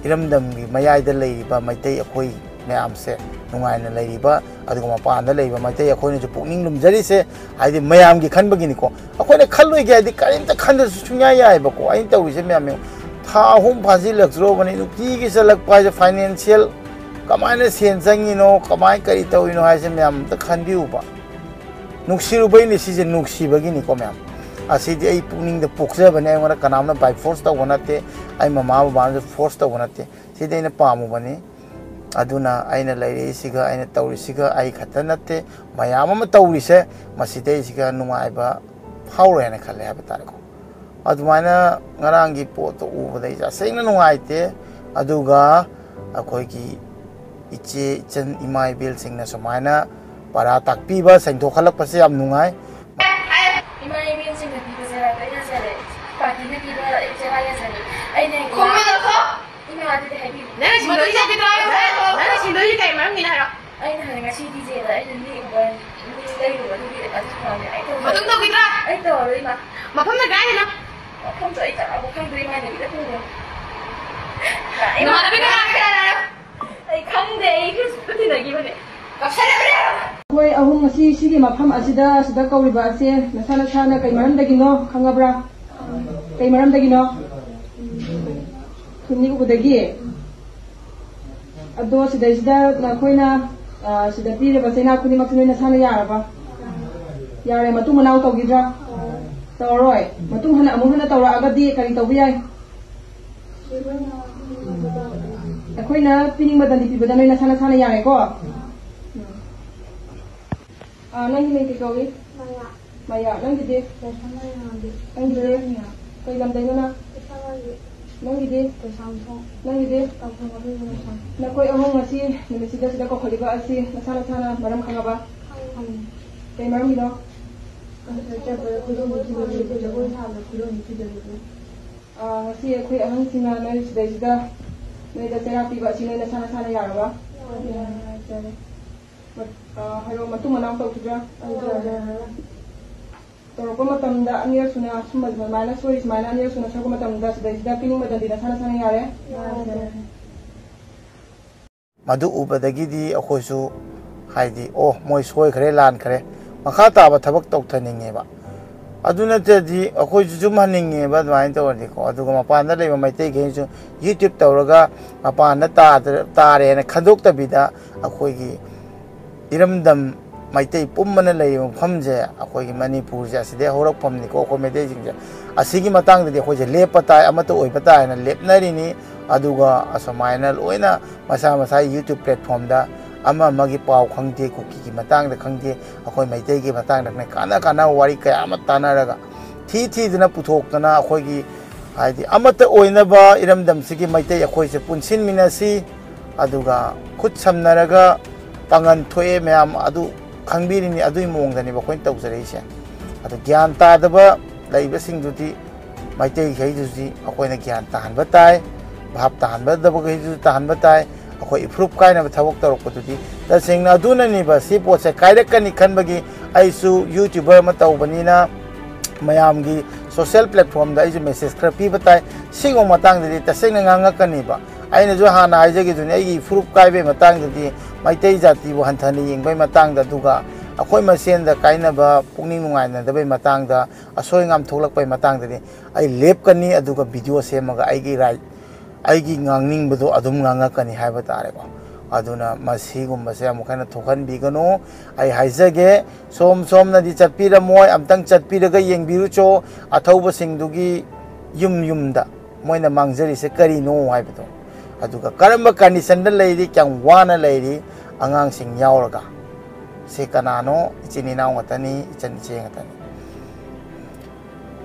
ꯏꯔꯝꯗꯝꯒꯤ ꯃꯌꯥꯏꯗ ꯂꯩꯔꯤꯕ ꯃꯩꯇꯩ ꯑꯩꯈꯣꯏ ꯃꯌꯥꯝꯁꯦ ꯅꯨꯡꯉꯥꯏꯅ ꯂꯩꯔꯤꯕ, ꯑꯗꯨꯒ ꯃꯄꯥꯟꯗ ꯂꯩꯔꯤꯕ ꯃꯩꯇꯩ ꯑꯩꯈꯣꯏꯅꯁꯨ ꯄꯨꯛꯅꯤꯡ ꯂꯨꯝꯖꯔꯤꯁꯦ? ꯍꯥꯏꯗꯤ ꯃꯌꯥꯝꯒꯤ ꯈꯟꯕꯒꯤꯅꯤꯀꯣ꯫ ꯑꯩꯈꯣꯏꯅ ꯈꯜꯂꯣꯏꯒꯦ ꯍꯥꯏꯗꯤ ꯀꯔꯤꯝꯇ ꯈꯟꯗ꯭ꯔꯁꯨ ꯁꯨꯡꯌꯥ ꯌꯥꯏꯑꯕꯀꯣ꯫ ꯑꯩꯅ ꯇꯧꯔꯤꯁꯦ ꯃꯌꯥꯝ ꯌꯦꯡꯉꯨ, ꯊꯥ ꯑꯍꯨꯝ ꯐꯥꯖꯤꯜꯂꯛꯇ꯭ꯔꯣꯕꯅꯤ, ꯅꯨꯡꯇꯤꯒꯤ ꯆꯠꯂꯛꯄ ꯍꯥꯏꯁꯦ, ꯐꯥꯏꯅꯥꯟꯁꯤꯌꯦꯜ ꯀꯃꯥꯏꯅ ꯁꯦꯟ ꯆꯪꯉꯤꯅꯣ, ꯀꯃꯥꯏꯅ ꯀꯔꯤ ꯇꯧꯔꯤꯅꯣ ꯍꯥꯏꯁꯦ ꯃꯌꯥꯝ ꯑꯝꯇ ꯈꯟꯕꯤꯌꯨꯕ꯫ ꯅꯨꯡꯁꯤꯔꯨꯕꯩꯅꯤ, ꯁꯤꯁꯦ ꯅꯨꯡꯁꯤꯕꯒꯤꯅꯤꯀꯣ ꯃꯌꯥꯝ꯫ ꯑꯁꯤꯗꯤ ꯑꯩ ꯄꯨꯛꯅꯤꯡꯗ ꯄꯣꯛꯆꯕꯅꯦ, ꯑꯩꯉꯣꯟꯗ ꯀꯅꯥꯝꯅ ꯕꯥꯏ ꯐꯣꯔꯁ ꯇꯧꯕ ꯅꯠꯇꯦ, ꯑꯩ ꯃꯃꯥ ꯕꯕꯥꯅꯁꯨ ꯐꯣꯔꯁ ꯇꯧꯕ ꯅꯠꯇꯦ꯫ ꯁꯤꯗꯤ ꯑꯩꯅ ꯄꯥꯝꯃꯨꯕꯅꯤ꯫ ꯑꯗꯨꯅ ꯑꯩꯅ ꯂꯩꯔꯛꯏꯁꯤꯒ ꯑꯩꯅ ꯇꯧꯔꯤꯁꯤꯒ ꯑꯩ ꯈꯛꯇ ꯅꯠꯇꯦ, ꯃꯌꯥꯝ ꯑꯃ ꯇꯧꯔꯤꯁꯦ, ꯃꯁꯤꯗꯩꯁꯤꯒ ꯅꯨꯡꯉꯥꯏꯕ ꯐꯥꯎꯔꯣꯏ ꯍꯥꯏꯅ ꯈꯜꯂꯦ ꯍꯥꯏꯕ ꯇꯥꯔꯦꯀꯣ꯫ ꯑꯗꯨꯃꯥꯏꯅ ꯉꯔꯥꯡꯒꯤ ꯄꯣꯠꯇꯣ ꯎꯕꯗ ꯑꯩ ꯇꯁꯦꯡꯅ ꯅꯨꯡꯉꯥꯏꯇꯦ꯫ ꯑꯗꯨꯒ ꯑꯩꯈꯣꯏꯒꯤ ꯏꯆꯦ ꯏꯆꯟ ꯏꯃꯥ ꯏꯕꯦꯜꯁꯤꯡꯅ ꯁꯨꯃꯥꯏꯅ ꯄꯔꯥ ꯇꯥꯛꯄꯤꯕ, ꯁꯦꯡꯗꯣꯛꯍꯜꯂꯛꯄꯁꯦ ꯌꯥꯝ ꯅꯨꯡꯉꯥꯏ꯫ ꯏꯃꯥ ꯏꯕꯦꯜꯁꯤꯡꯅ ꯄꯤꯕꯁꯦ ꯂꯣꯏ ꯌꯥꯖꯔꯦ꯫ ꯄꯥꯔꯇꯤꯅ ꯄꯤꯕ ꯆꯦꯔꯥ ꯌꯥꯖꯔꯦ꯫ ꯑꯩꯅ ꯈꯨꯝꯃꯨꯅꯨꯀꯣ! ꯏꯃꯥ, ꯑꯗꯨꯗꯤ ꯍꯥꯏꯕꯤꯌꯨ꯫ ꯅꯪꯅ ꯁꯤꯟꯗꯣꯏꯁꯦ ꯀꯩꯗꯧꯔꯒꯦ? ꯅꯪꯅ ꯁꯤꯟꯗꯣꯏꯁꯦ ꯀꯩ ꯃꯔꯝꯒꯤꯅꯣ ꯍꯥꯏꯔꯣ? ꯑꯩꯅ ꯍꯥꯟꯅ ꯉꯁꯤꯗꯤ ꯆꯦꯗ ꯑꯩꯅ ꯂꯦꯛꯎꯕ ꯂꯩꯔꯨꯕ ꯑꯗꯨꯒꯤ ꯑꯗꯨ ꯊꯝꯃꯝꯃꯦ꯫ ꯑꯩ ꯇꯧꯔꯣꯏ꯫ ꯃꯇꯨꯡ ꯇꯧꯈꯤꯗ꯭ꯔꯥ? ꯑꯩ ꯇꯧꯔꯔꯣꯏ, ꯏꯃꯥ꯫ ꯃꯐꯝꯅ ꯀꯥꯏꯗꯅꯣ? ꯃꯐꯝꯗꯣ ꯑꯩ ꯆꯥꯎꯔꯥꯛꯄ ꯈꯪꯗ꯭ꯔꯦ, ꯏꯃꯥꯟꯅꯕꯤꯗ ꯄꯨꯔꯣ꯫ ꯅꯃꯥꯟꯅꯕꯤ ꯀꯅꯥ ꯀꯅꯥ ꯂꯩꯔꯣ? ꯑꯩ ꯈꯪꯗꯦ, ꯑꯩ ꯐꯦꯁꯕꯨꯛꯇ ꯊꯦꯡꯅꯈꯤꯕꯅꯦ꯫ ꯀꯞꯁꯜꯂꯛꯀꯅꯨ! ꯑꯩꯈꯣꯏ ꯑꯍꯨꯝ ꯉꯁꯤ ꯁꯤꯒꯤ ꯃꯐꯝ ꯑꯁꯤꯗ, ꯁꯤꯗ ꯀꯧꯔꯤꯕ ꯑꯁꯦ ꯅꯁꯥ ꯅꯁꯥꯅ ꯀꯩ ꯃꯔꯝꯗꯒꯤꯅꯣ ꯈꯪꯉꯕ꯭ꯔꯥ? ꯀꯩ ꯃꯔꯝꯗꯒꯤꯅꯣ? ꯈꯨꯟ ꯅꯤꯛꯎꯕꯗꯒꯤ? ꯑꯗꯣ ꯁꯤꯗꯩꯁꯤꯗ ꯅꯈꯣꯏꯅ, ꯑ, ꯁꯤꯗ ꯄꯤꯔꯤꯕ ꯆꯩꯅꯥ ꯈꯨꯗꯤꯡꯃꯛꯁꯤ ꯅꯣꯏ ꯅꯁꯥꯅ ꯌꯥꯔꯕ? ꯌꯥꯔꯦ꯫ ꯃꯇꯨꯡ ꯃꯅꯥꯎ ꯇꯧꯈꯤꯗ꯭ꯔꯥ? ꯇꯧꯔꯔꯣꯏ꯫ ꯃꯇꯨꯡ ꯍꯟꯅ ꯑꯃꯨꯛ ꯍꯟꯅ ꯇꯧꯔꯛꯑꯒꯗꯤ ꯀꯔꯤ ꯇꯧꯕ ꯌꯥꯏ? ꯑꯩꯈꯣꯏꯅ ꯄꯤꯅꯤꯡꯕ ꯗꯟꯗꯤ ꯄꯤꯕꯗ ꯅꯣꯏ ꯅꯁꯥ ꯅꯁꯥꯅ ꯌꯥꯔꯦꯀꯣ? ꯎꯝ꯫ ꯑꯥ, ꯅꯪꯒꯤ ꯃꯤꯡ ꯀꯩ ꯀꯧꯏ? ꯃꯌꯥ꯫ ꯃꯌꯥ꯫ ꯅꯪꯒꯤꯗꯤ? ꯂꯩꯁꯝ ꯃꯌꯥꯝꯕꯤ꯫ ꯅꯪꯒꯤꯗꯤ? ꯂꯣꯏꯔꯃꯤꯌꯥ꯫ ꯀꯩ ꯂꯝꯗꯩꯅꯣ ꯅꯪ? ꯏꯁꯥꯃꯛꯀꯤ ꯅꯪꯒꯤꯗꯤ? ꯀꯩꯁꯥꯝꯊꯣꯡ꯫ ꯅꯪꯒꯤꯗꯤ? ꯇꯥꯎꯊꯣꯡ ꯑꯗꯨꯒꯤ ꯂꯩꯁꯝ꯫ ꯅꯈꯣꯏ ꯑꯍꯨꯝ ꯉꯁꯤ ꯅꯨꯃꯤꯠꯁꯤꯗ ꯁꯤꯗ ꯀꯧꯈꯠꯂꯤꯕ ꯑꯁꯤ ꯅꯁꯥ ꯅꯁꯥꯅ ꯃꯔꯝ ꯈꯪꯉꯕ? ꯈꯪꯉꯦ꯫ ꯀꯩ ꯃꯔꯝꯒꯤꯅꯣ? ꯀꯟꯁꯔꯠ ꯆꯠꯄꯗ ꯈꯨꯗꯣꯡ ꯊꯤꯕ ꯂꯩꯕ, ꯖꯒꯣꯏ ꯁꯥꯕꯗ ꯈꯨꯗꯣꯡ ꯊꯤꯕ ꯂꯩꯕ꯫ ꯑꯥ, ꯉꯁꯤ ꯑꯩꯈꯣꯏ ꯑꯍꯟꯁꯤꯡꯅ ꯅꯣꯏ ꯁꯤꯗꯩꯁꯤꯗ ꯅꯣꯏꯗ ꯆꯩꯔꯥꯛ ꯄꯤꯕ ꯑꯁꯤ ꯅꯣꯏ ꯅꯁꯥ ꯅꯁꯥꯅ ꯌꯥꯔꯕ? ꯌꯥꯔꯦ꯫ ꯌꯥꯔꯦ꯫ ꯃꯠ-, ꯑꯥ, ꯍꯥꯏꯔꯣ, ꯃꯇꯨꯡ ꯃꯅꯥꯎ ꯇꯧꯈꯤꯗ꯭ꯔꯥ? ꯇꯧꯗ꯭ꯔꯦ꯫ ꯇꯧꯔꯛꯄ ꯃꯇꯝꯗ ꯑꯅꯤꯔꯛ ꯁꯨꯅ ꯁꯨꯝꯕ ꯁꯨꯃꯥꯏꯅ ꯁꯣꯏ ꯁꯨꯃꯥꯏꯅ ꯑꯅꯤꯔꯛ ꯁꯨꯅ ꯁꯣꯏꯔꯛꯄ ꯃꯇꯝꯗ ꯁꯤꯗꯩꯁꯤꯗ ꯄꯤꯅꯤꯡꯕ ꯗꯟꯗꯤ ꯅꯁꯥ ꯅꯁꯥꯅ ꯌꯥꯔꯦ? ꯌꯥꯔꯦ꯫ ꯃꯗꯨ ꯎꯕꯗꯒꯤꯗꯤ ꯑꯩꯈꯣꯏꯁꯨ, ꯍꯥꯏꯗꯤ, "ꯑꯣ, ꯃꯣꯏ ꯁꯣꯏꯈ꯭ꯔꯦ, ꯂꯥꯟꯈ꯭ꯔꯦ, ꯃꯈꯥ ꯇꯥꯕ ꯊꯕꯛ ꯇꯧꯊꯅꯤꯡꯉꯦꯕ"꯫ ꯑꯗꯨ ꯅꯠꯇ꯭ꯔꯗꯤ ꯑꯩꯈꯣꯏꯁꯨ ꯌꯨꯝ ꯍꯟꯅꯤꯡꯉꯦꯕ ꯑꯗꯨꯃꯥꯏꯅ ꯇꯧꯔꯗꯤꯀꯣ꯫ ꯑꯗꯨꯒ ꯃꯄꯥꯟꯗ ꯂꯩꯕ ꯃꯩꯇꯩꯈꯩꯁꯨ YouTube ꯇꯧꯔꯒ ꯃꯄꯥꯟꯗ ꯇꯥꯗ-, ꯇꯥꯔꯦꯅ ꯈꯟꯗꯣꯛꯇꯕꯤꯗ, ꯑꯩꯈꯣꯏꯒꯤ ꯏꯔꯝꯗꯝ ꯃꯩꯇꯩ ꯄꯨꯝꯕꯅ ꯂꯩꯔꯤꯕ ꯃꯐꯝꯁꯦ, ꯑꯩꯈꯣꯏꯒꯤ ꯃꯅꯤꯄꯨꯔꯁꯦ ꯑꯁꯤꯗꯩ ꯍꯧꯔꯛꯐꯝꯅꯤꯀꯣ, ꯑꯩꯈꯣꯏ ꯃꯩꯇꯩꯁꯤꯡꯁꯦ꯫ ꯑꯁꯤꯒꯤ ꯃꯇꯥꯡꯗꯗꯤ ꯑꯩꯈꯣꯏꯁꯦ ꯂꯦꯞꯄ ꯇꯥꯏ, ꯑꯃꯠꯇ ꯑꯣꯏꯕ ꯇꯥꯏ ꯍꯥꯏꯅ ꯂꯦꯞꯅꯔꯤꯅꯤ꯫ ꯑꯗꯨꯒ ꯑꯁꯨꯃꯥꯏꯅ ꯂꯣꯏꯅ ꯃꯁꯥ ꯃꯁꯥꯒꯤ YouTube platformꯗ ꯑꯃ ꯑꯃꯒꯤ ꯄꯥꯎ ꯈꯪꯗꯦ, ꯀꯨꯀꯤꯒꯤ ꯃꯇꯥꯡꯗ ꯈꯪꯗꯦ, ꯑꯩꯈꯣꯏ ꯃꯩꯇꯩꯒꯤ ꯃꯇꯥꯡꯗ ꯈꯪꯗꯦ, ꯀꯥꯟꯅ ꯀꯥꯟꯅꯕ ꯋꯥꯔꯤ ꯀꯌꯥ ꯑꯃ ꯇꯥꯟꯅꯔꯒ, ꯊꯤ ꯊꯤꯗꯅ ꯄꯨꯊꯣꯛꯇꯅ, ꯑꯩꯈꯣꯏꯒꯤ, ꯍꯥꯏꯗꯤ, ꯑꯃꯠꯇ ꯑꯣꯏꯅꯕ ꯏꯔꯝꯗꯝꯁꯤꯒꯤ ꯃꯩꯇꯩ ꯑꯩꯈꯣꯏꯁꯦ ꯄꯨꯟꯁꯤꯟꯃꯤꯟꯅꯁꯤ꯫ ꯑꯗꯨꯒ ꯈꯨꯠ ꯁꯝꯅꯔꯒ ꯄꯥꯡꯒꯟ ꯊꯣꯛꯑꯦ ꯃꯌꯥꯝ ꯑꯗꯨ ꯈꯪꯕꯤꯔꯤꯅꯤ꯫ ꯑꯗꯨꯒꯤ ꯃꯑꯣꯡꯗꯅꯦꯕ ꯑꯩꯈꯣꯏꯅ ꯇꯧꯖꯔꯛꯏꯁꯦ꯫ ꯑꯗꯣ ꯒ꯭ꯌꯥꯟ ꯇꯥꯗꯕ ꯂꯩꯕꯁꯤꯡꯗꯨꯗꯤ, ꯃꯩꯇꯩꯈꯩꯗꯨꯗꯤ ꯑꯩꯈꯣꯏꯅ ꯒ꯭ꯌꯥꯟ ꯇꯥꯍꯟꯕ ꯇꯥꯏ, ꯚꯥꯞ ꯇꯥꯍꯟꯒꯗꯕꯈꯩꯗꯨꯁꯨ ꯇꯥꯍꯟꯕ ꯇꯥꯏ꯫ ꯑꯩꯈꯣꯏ ꯏꯐꯨꯔꯨꯞ ꯀꯥꯏꯅꯕ ꯊꯕꯛ ꯇꯧꯔꯛꯄꯗꯨꯗꯤ ꯇꯁꯦꯡꯅ ꯑꯗꯨꯅꯅꯦꯕ ꯁꯤ ꯄꯣꯠꯁꯦ ꯀꯥꯏꯔꯛꯀꯅꯤ ꯈꯟꯕꯒꯤ꯫ ꯑꯩꯁꯨ YouTuber ꯑꯃ ꯇꯧꯕꯅꯤꯅ ꯃꯌꯥꯝꯒꯤ social platformꯗ ꯑꯩꯁꯨ message ꯈꯔ ꯄꯤꯕ ꯇꯥꯏ꯫ ꯁꯤꯒꯨꯝꯕ ꯃꯇꯥꯡꯗꯗꯤ ꯇꯁꯦꯡꯅ ꯉꯥꯡꯉꯛꯀꯅꯤꯕ꯫ ꯑꯩꯅꯁꯨ ꯍꯥꯟꯅ ꯍꯥꯏꯖꯈꯤꯗꯨꯅꯤ, ꯑꯩꯒꯤ ꯏꯐꯨꯔꯨꯞ ꯀꯥꯏꯕꯒꯤ ꯃꯇꯥꯡꯗꯗꯤ, ꯃꯩꯇꯩ ꯖꯥꯇꯤꯕꯨ ꯍꯟꯊꯅ ꯌꯦꯡꯕꯒꯤ ꯃꯇꯥꯡꯗ, ꯑꯗꯨꯒ ꯑꯩꯈꯣꯏ ꯃꯁꯦꯟꯗ ꯀꯥꯏꯅꯕ, ꯄꯨꯛꯅꯤꯡ ꯅꯨꯡꯉꯥꯏꯅꯗꯕꯒꯤ ꯃꯇꯥꯡꯗ, ꯑꯁꯣꯏ ꯑꯉꯥꯝ ꯊꯣꯛꯂꯛꯄꯒꯤ ꯃꯇꯥꯡꯗꯗꯤ ꯑꯩ ꯂꯦꯞꯀꯅꯤ꯫ ꯑꯗꯨꯒ video ꯁꯦꯝꯃꯒ ꯑꯩꯒꯤ right, ꯑꯩꯒꯤ ꯉꯥꯡꯅꯤꯡꯕꯗꯣ ꯑꯗꯨꯝ ꯉꯥꯡꯉꯛꯀꯅꯤ ꯍꯥꯏꯕ ꯇꯥꯔꯦꯀꯣ꯫ ꯑꯗꯨꯅ ꯃꯁꯤꯒꯨꯝꯕꯁꯦ ꯑꯃꯨꯛ ꯍꯟꯅ ꯊꯣꯛꯍꯟꯕꯤꯒꯅꯨ꯫ ꯑꯩ ꯍꯥꯏꯖꯒꯦ, ꯁꯣꯝ ꯁꯣꯝꯅꯗꯤ ꯆꯠꯄꯤꯔꯝꯃꯣꯏ, ꯑꯝꯇꯪ ꯆꯠꯄꯤꯔꯒ ꯌꯦꯡꯕꯤꯔꯨꯆꯣ꯫ ꯑꯊꯧꯕꯁꯤꯡꯗꯨꯒꯤ ꯌꯨꯝ ꯌꯨꯝꯗ ꯃꯣꯏꯅ ꯃꯥꯡꯖꯔꯤꯁꯦ ꯀꯔꯤꯅꯣ ꯍꯥꯏꯕꯗꯣ, ꯑꯗꯨꯒ ꯀꯔꯝꯕ conditionꯗ ꯂꯩꯔꯤ, ꯀꯌꯥꯝ ꯋꯥꯅ ꯂꯩꯔꯤ, ꯑꯉꯥꯡꯁꯤꯡ ꯌꯥꯎꯔꯒ꯫ ꯁꯤ ꯀꯅꯥꯅꯣ? ꯏꯆꯤꯟ ꯏꯅꯥꯎ ꯉꯥꯛꯇꯅꯤ, ꯏꯆꯟ ꯏꯆꯦ ꯉꯥꯛꯇꯅꯤ꯫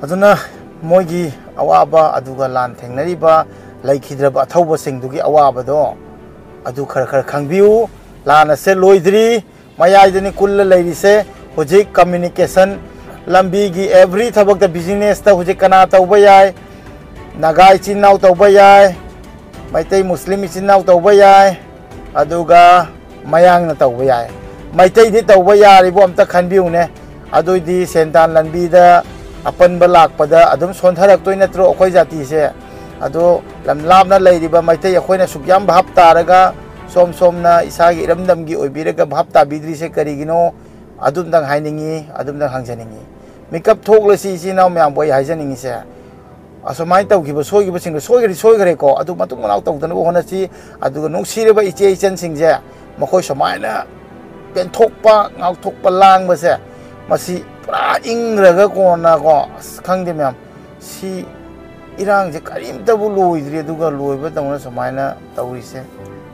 ꯑꯗꯨꯅ ꯃꯣꯏꯒꯤ ꯑꯋꯥꯕ, ꯑꯗꯨꯒ ꯂꯥꯟ ꯊꯦꯡꯅꯔꯤꯕ ꯂꯩꯈꯤꯗ꯭ꯔꯕ ꯑꯊꯧꯕꯁꯤꯡꯗꯨꯒꯤ ꯑꯋꯥꯕꯗꯣ, ꯑꯗꯨ ꯈꯔ ꯈꯔ ꯈꯪꯕꯤꯌꯨ꯫ ꯂꯥꯟ ꯑꯁꯦ ꯂꯣꯏꯗ꯭ꯔꯤ, ꯃꯌꯥꯏꯗꯅꯤ ꯀꯨꯜꯂ ꯂꯩꯔꯤꯁꯦ꯫ ꯍꯧꯖꯤꯛ communication ꯂꯝꯕꯤꯒꯤ every ꯊꯕꯛꯇ, business ꯇ ꯍꯧꯖꯤꯛ ꯀꯅꯥ ꯇꯧꯕ ꯌꯥꯏ? ꯅꯥꯒꯥ ꯏꯆꯤꯟ ꯏꯅꯥꯎ ꯇꯧꯕ ꯌꯥꯏ, ꯃꯩꯇꯩ ꯃꯨꯁꯂꯤꯝ ꯏꯆꯤꯟ ꯏꯅꯥꯎ ꯇꯧꯕ ꯌꯥꯏ, ꯑꯗꯨꯒ ꯃꯌꯥꯡꯅ ꯇꯧꯕ ꯌꯥꯏ꯫ ꯃꯩꯇꯩꯗꯤ ꯇꯧꯕ ꯌꯥꯔꯤꯕꯣ? ꯑꯝꯇ ꯈꯟꯕꯤꯌꯨꯅꯦ꯫ ꯑꯗꯨꯏꯗꯤ ꯁꯦꯟꯗꯥꯟ ꯂꯝꯕꯤꯗ ꯑꯄꯟꯕ ꯂꯥꯛꯄꯗ ꯑꯗꯨꯝ ꯁꯣꯟꯊꯔꯛꯇꯣꯏ ꯅꯠꯇ꯭ꯔꯣ ꯑꯩꯈꯣꯏ ꯖꯥꯇꯤꯁꯦ? ꯑꯗꯣ ꯂꯝ ꯂꯥꯞꯅ ꯂꯩꯔꯤꯕ ꯃꯩꯇꯩ ꯑꯩꯈꯣꯏꯅ ꯁꯨꯛ ꯌꯥꯝ ꯚꯥꯞ ꯇꯥꯔꯒ, ꯁꯣꯝ ꯁꯣꯝꯅ ꯏꯁꯥꯒꯤ ꯏꯔꯝꯗꯝꯒꯤ ꯑꯣꯏꯕꯤꯔꯒ ꯚꯥꯞ ꯇꯥꯕꯤꯗ꯭ꯔꯤꯁꯦ ꯀꯔꯤꯒꯤꯅꯣ? ꯑꯗꯨꯝꯇꯪ ꯍꯥꯏꯅꯤꯡꯉꯤ, ꯑꯗꯨꯝꯇꯪ ꯍꯪꯖꯅꯤꯡꯉꯤ꯫ ꯃꯤꯀꯞ ꯊꯣꯛꯂꯁꯤ ꯏꯆꯤꯟ ꯏꯅꯥꯎ ꯃꯌꯥꯝꯕꯨ ꯑꯩ ꯍꯥꯏꯖꯅꯤꯡꯉꯤꯁꯦ꯫ ꯑꯁꯨꯃꯥꯏꯅ ꯇꯧꯈꯤꯕ ꯁꯣꯏꯈꯤꯕꯁꯤꯡꯗꯣ ꯁꯣꯏꯈ꯭ꯔꯗꯤ ꯁꯣꯏꯈ꯭ꯔꯦꯀꯣ, ꯑꯗꯨ ꯃꯇꯨꯡ ꯃꯅꯥꯎ ꯇꯧꯗꯅꯕ ꯍꯣꯠꯅꯁꯤ꯫ ꯑꯗꯨꯒ ꯅꯨꯡꯁꯤꯔꯕ ꯏꯆꯦ ꯏꯆꯟꯁꯤꯡꯁꯦ, ꯃꯈꯣꯏ ꯁꯨꯃꯥꯏꯅ ꯄꯦꯟꯊꯣꯛꯄ, ꯉꯥꯎꯊꯣꯛꯄ, ꯂꯥꯡꯕꯁꯦ, ꯃꯁꯤ ꯄꯨꯔꯥ ꯏꯪꯈ꯭ꯔꯒ ꯀꯣꯟꯅꯀꯣ, ꯑꯁ, ꯈꯪꯗꯦ ꯃꯌꯥꯝ, ꯁꯤ ꯏꯔꯥꯡꯁꯦ ꯀꯔꯤꯝꯇꯕꯨ ꯂꯣꯏꯗ꯭ꯔꯤ, ꯑꯗꯨꯒ ꯂꯣꯏꯕꯗꯧꯅ ꯁꯨꯃꯥꯏꯅ ꯇꯧꯔꯤꯁꯦ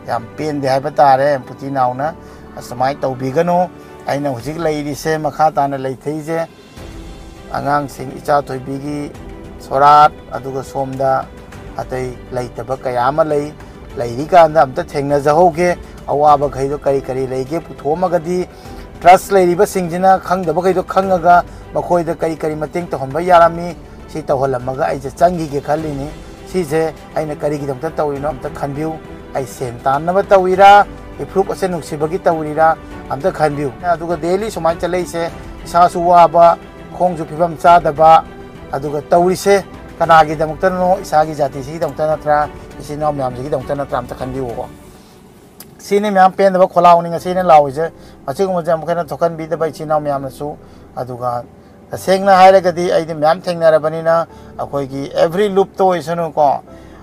ꯌꯥꯝ ꯄꯦꯟꯗꯦ ꯍꯥꯏꯕ ꯇꯥꯔꯦ꯫ ꯄꯨꯇꯤ ꯅꯥꯎꯅ ꯑꯁꯨꯃꯥꯏꯅ ꯇꯧꯕꯤꯒꯅꯨ꯫ ꯑꯩꯅ ꯍꯧꯖꯤꯛ ꯂꯩꯔꯤꯁꯦ, ꯃꯈꯥ ꯇꯥꯅ ꯂꯩꯊꯩꯁꯦ, ꯑꯉꯥꯡꯁꯤꯡ, ꯏꯆꯥ ꯊꯣꯏꯕꯤꯒꯤ ꯁꯣꯔꯥꯠ, ꯑꯗꯨꯒ ꯁꯣꯝꯗ ꯑꯇꯩ ꯂꯩꯇꯕ ꯀꯌꯥ ꯑꯃ ꯂꯩ꯫ ꯂꯩꯔꯤꯀꯥꯟꯗ ꯑꯝꯇ ꯊꯦꯡꯅꯖꯍꯧꯒꯦ꯫ ꯑꯋꯥꯕꯈꯩꯗꯣ ꯀꯔꯤ ꯀꯔꯤ ꯂꯩꯒꯦ ꯄꯨꯊꯣꯛꯑꯝꯃꯒꯗꯤ, ꯇ꯭ꯔꯁ ꯂꯩꯔꯤꯕꯁꯤꯡꯁꯤꯅ ꯈꯪꯗꯕꯈꯩꯗꯣ ꯈꯪꯉꯒ ꯃꯈꯣꯏꯗ ꯀꯔꯤ ꯀꯔꯤ ꯃꯇꯦꯡ ꯇꯧꯍꯟꯕ ꯌꯥꯔꯝꯃꯤ, ꯁꯤ ꯇꯧꯍꯜꯂꯝꯃꯒ ꯑꯩꯁꯦ ꯆꯪꯈꯤꯒꯦ ꯈꯜꯂꯤꯅꯤ꯫ ꯁꯤꯁꯦ ꯑꯩꯅ ꯀꯔꯤꯒꯤꯗꯃꯛꯇ ꯇꯧꯔꯤꯅꯣ ꯑꯝꯇ ꯈꯟꯕꯤꯌꯨ꯫ ꯑꯩ ꯁꯦꯟ ꯇꯥꯟꯅꯕ ꯇꯧꯔꯤꯔꯥ, ꯏꯐ꯭ꯔꯨꯞ ꯑꯁꯦ ꯅꯨꯡꯁꯤꯕꯒꯤ ꯇꯧꯔꯤꯔꯥ, ꯑꯝꯇ ꯈꯟꯕꯤꯌꯨ꯫ ꯑꯗꯨꯒ ꯗꯦꯂꯤ ꯁꯨꯃꯥꯏꯅ ꯆꯠꯂꯛꯏꯁꯦ, ꯏꯁꯥꯁꯨ ꯋꯥꯕ, ꯈꯣꯡꯁꯨ ꯐꯤꯕꯝ ꯆꯥꯗꯕ, ꯑꯗꯨꯒ ꯇꯧꯔꯤꯁꯦ ꯀꯅꯥꯒꯤꯗꯃꯛꯇꯅꯣ? ꯏꯁꯥꯒꯤ ꯖꯥꯇꯤꯁꯤꯒꯤꯗꯃꯛꯇ ꯅꯠꯇ꯭ꯔꯥ? ꯏꯆꯤꯟ ꯏꯅꯥꯎ ꯃꯌꯥꯝꯁꯤꯒꯤꯗꯃꯛꯇ ꯅꯠꯇ꯭ꯔꯥ? ꯑꯝꯇ ꯈꯟꯕꯤꯌꯨꯀꯣ꯫ ꯁꯤꯅꯤ ꯃꯌꯥꯝ ꯄꯦꯟꯗꯕ ꯈꯣꯜꯂꯥꯎꯅꯤ ꯉꯁꯤ ꯑꯩꯅ ꯂꯥꯎꯔꯤꯁꯦ꯫ ꯃꯁꯤꯒꯨꯝꯕꯁꯦ ꯑꯃꯨꯛ ꯍꯦꯟꯅ ꯊꯣꯛꯍꯟꯕꯤꯗꯕ ꯏꯆꯤꯟ ꯏꯅꯥꯎ ꯃꯌꯥꯝꯅꯁꯨ꯫ ꯑꯗꯨꯒ ꯇꯁꯦꯡꯅ ꯍꯥꯏꯔꯒꯗꯤ ꯑꯩꯗꯤ ꯃꯌꯥꯝ ꯊꯦꯡꯅꯔꯕꯅꯤꯅ, ꯑꯩꯈꯣꯏꯒꯤ ꯑꯦꯚ꯭ꯔꯤ ꯂꯨꯞꯇ ꯑꯣꯏꯁꯅꯨꯀꯣ,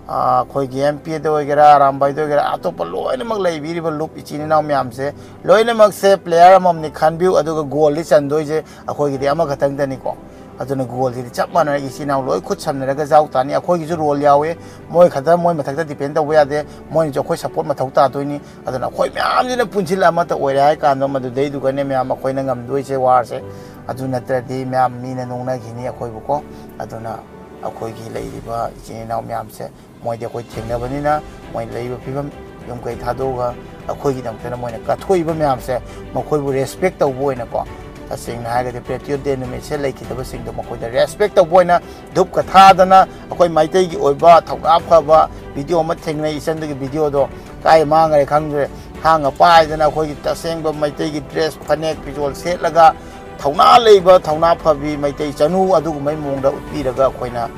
ꯑꯩꯈꯣꯏꯒꯤ ꯑꯦꯝ ꯄꯤ ꯑꯦꯗ ꯑꯣꯏꯒꯦꯔꯥ, ꯑꯔꯥꯝꯕꯥꯏꯗ ꯑꯣꯏꯒꯦꯔꯥ, ꯑꯇꯣꯞꯄ ꯂꯣꯏꯅꯃꯛ ꯂꯩꯕꯤꯔꯤꯕ ꯂꯨꯞ ꯏꯆꯤꯟ ꯏꯅꯥꯎ ꯃꯌꯥꯝꯁꯦ, ꯂꯣꯏꯅꯃꯛꯁꯦ ꯄ꯭ꯂꯦꯌꯔ ꯑꯃꯃꯝꯅꯤ ꯈꯟꯕꯤꯌꯨ꯫ ꯑꯗꯨꯒ ꯒꯣꯜꯗꯤ ꯆꯟꯗꯣꯏꯁꯦ ꯑꯩꯈꯣꯏꯒꯤꯗꯤ ꯑꯃꯈꯛꯇꯪꯗꯅꯤꯀꯣ꯫ ꯑꯗꯨꯅ ꯒꯣꯜꯁꯤꯗꯤ ꯆꯞ ꯃꯥꯟꯅꯅ ꯏꯆꯤꯟ ꯏꯅꯥꯎ ꯂꯣꯏ ꯈꯨꯠ ꯁꯝꯅꯔꯒ ꯌꯥꯎ ꯇꯥꯅꯤ꯫ ꯑꯩꯈꯣꯏꯒꯤꯁꯨ ꯔꯣꯜ ꯌꯥꯎꯋꯦ, ꯃꯣꯏ ꯈꯛꯇ, ꯃꯣꯏ ꯃꯊꯛꯇ ꯗꯤꯄꯦꯟ ꯇꯧꯕ ꯌꯥꯗꯦ, ꯃꯣꯏꯅꯁꯨ ꯑꯩꯈꯣꯏ ꯁꯞꯄꯣꯔꯠ ꯃꯊꯧ ꯇꯥꯗꯣꯏꯅꯤ꯫ ꯑꯗꯨꯅ ꯑꯩꯈꯣꯏ ꯃꯌꯥꯝꯁꯤꯅ ꯄꯨꯟꯁꯤꯜꯂ ꯑꯃꯠꯇ ꯑꯣꯏꯔꯦ ꯍꯥꯏ ꯀꯥꯟꯗ, ꯃꯗꯨꯗꯩꯗꯨꯒꯅꯦ ꯃꯌꯥꯝ ꯑꯩꯈꯣꯏꯅ ꯉꯝꯗꯣꯏꯁꯦ ꯋꯥꯔꯁꯦ꯫ ꯑꯗꯨ ꯅꯠꯇ꯭ꯔꯗꯤ ꯃꯌꯥꯝ ꯃꯤꯅ ꯅꯣꯛꯅꯈꯤꯅꯤ ꯑꯩꯈꯣꯏꯕꯨꯀꯣ꯫ ꯑꯗꯨꯅ ꯑꯩꯈꯣꯏꯒꯤ ꯂꯩꯔꯤꯕ ꯏꯆꯤꯟ ꯏꯅꯥꯎ ꯃꯌꯥꯝꯁꯦ, ꯃꯣꯏꯗꯤ ꯑꯩꯈꯣꯏ ꯊꯦꯡꯅꯕꯅꯤꯅ, ꯃꯣꯏ ꯂꯩꯔꯤꯕ ꯐꯤꯕꯝ ꯌꯨꯝ ꯀꯩ ꯊꯥꯗꯣꯛꯑꯒ ꯑꯩꯈꯣꯏꯒꯤꯗꯃꯛꯇꯅ ꯃꯣꯏꯅ ꯀꯠꯊꯣꯛꯏꯕ ꯃꯌꯥꯝꯁꯦ ꯃꯈꯣꯏꯕꯨ ꯔꯦꯁꯄꯦꯛ ꯇꯧꯕ ꯑꯣꯏꯅꯀꯣ, ꯇꯁꯦꯡꯅ ꯍꯥꯏꯔꯒꯗꯤ ꯄꯦꯇ꯭ꯔꯤꯌꯣꯠ ꯗꯦ ꯅꯨꯃꯤꯠꯁꯦ ꯂꯩꯈꯤꯗꯕꯁꯤꯡꯗꯣ ꯃꯈꯣꯏꯗ ꯔꯦꯁꯄꯦꯛ ꯇꯧꯕ ꯑꯣꯏꯅ ꯙꯨꯞꯀ ꯊꯥꯗꯅ ꯑꯩꯈꯣꯏ ꯃꯩꯇꯩꯒꯤ ꯑꯣꯏꯕ ꯊꯧꯅꯥ ꯐꯕ ꯚꯤꯗꯤꯑꯣ ꯑꯃ ꯊꯦꯡꯅꯩ꯫ ꯏꯆꯟꯗꯨꯒꯤ ꯚꯤꯗꯤꯑꯣꯗꯣ ꯀꯥꯏ ꯃꯥꯡꯈ꯭ꯔꯦ ꯈꯪꯗ꯭ꯔꯦ, ꯊꯥꯡꯒ ꯄꯥꯏꯗꯅ ꯑꯩꯈꯣꯏꯒꯤ ꯇꯁꯦꯡꯕ ꯃꯩꯇꯩꯒꯤ ꯗ꯭ꯔꯦꯁ ꯐꯅꯦꯛ ꯐꯤꯖꯣꯜ ꯁꯦꯠꯂꯒ ꯊꯧꯅꯥ ꯂꯩꯕ ꯊꯧꯅꯥ ꯐꯕꯤ ꯃꯩꯇꯩ ꯆꯅꯨ ꯑꯗꯨꯒꯨꯝꯕꯩ ꯃꯑꯣꯡꯗ ꯎꯠꯄꯤꯔꯒ ꯑꯩꯈꯣꯏꯅ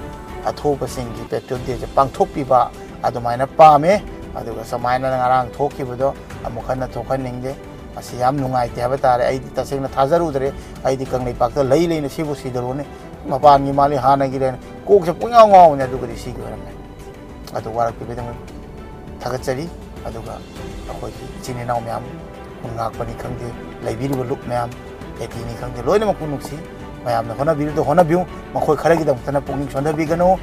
ꯑꯊꯧꯕꯁꯤꯡꯒꯤ ꯄꯦꯇ꯭ꯔꯤꯌꯣꯠ ꯗꯦꯁꯦ ꯄꯥꯡꯊꯣꯛꯄꯤꯕ ꯑꯗꯨꯃꯥꯏꯅ ꯄꯥꯝꯃꯦ꯫ ꯑꯗꯨꯒ ꯁꯨꯃꯥꯏꯅ ꯉꯔꯥꯡ ꯊꯣꯛꯈꯤꯕꯗꯣ ꯑꯃꯨꯛ ꯍꯟꯅ ꯊꯣꯛꯍꯟꯅꯤꯡꯗꯦ꯫ ꯃꯁꯤ ꯌꯥꯝ ꯅꯨꯡꯉꯥꯏꯇꯦ ꯍꯥꯏꯕ ꯇꯥꯔꯦ꯫ ꯑꯩꯗꯤ ꯇꯁꯦꯡꯅ ꯊꯥꯖꯔꯨꯗ꯭ꯔꯦ꯫ ꯑꯩꯗꯤ ꯀꯪꯂꯩꯄꯥꯛꯇ ꯂꯩ ꯂꯩꯅ ꯁꯤꯕꯨ ꯁꯤꯗꯔꯨꯅꯤ꯫ ꯃꯄꯥꯟꯒꯤ ꯃꯥꯜꯂꯤ ꯍꯥꯟꯅꯒꯤ ꯂꯩꯅ ꯀꯣꯛꯁꯦ ꯄꯨꯡꯉꯥꯎ ꯉꯥꯎꯕꯅꯦ꯫ ꯑꯗꯨꯒꯗꯤ ꯁꯤꯒꯤ ꯑꯣꯏꯔꯝꯃꯦ꯫ ꯑꯗꯨ ꯋꯥꯔꯛꯄꯤꯕꯒꯤꯗꯃꯛ ꯊꯥꯒꯠꯆꯔꯤ꯫ ꯑꯗꯨꯒ ꯑꯩꯈꯣꯏꯒꯤ ꯏꯆꯤꯟ ꯏꯅꯥꯎ ꯃꯌꯥꯝ, ꯈꯨꯟ ꯉꯥꯛꯄꯅꯤ ꯈꯪꯗꯦ, ꯂꯩꯕꯤꯔꯤꯕ ꯂꯨꯞ ꯃꯌꯥꯝ, ꯑꯦꯇꯤꯅꯤ ꯈꯪꯗꯦ, ꯂꯣꯏꯅꯃꯛꯄꯨ ꯅꯨꯡꯁꯤ꯫ ꯃꯌꯥꯝꯅ ꯍꯣꯠꯅꯕꯤꯔꯤꯗꯣ ꯍꯣꯠꯅꯕꯤꯌꯨ꯫ ꯃꯈꯣꯏ ꯈꯔꯒꯤꯗꯃꯛꯇꯅ ꯄꯨꯛꯅꯤꯡ ꯁꯣꯟꯊꯕꯤꯒꯅꯨ꯫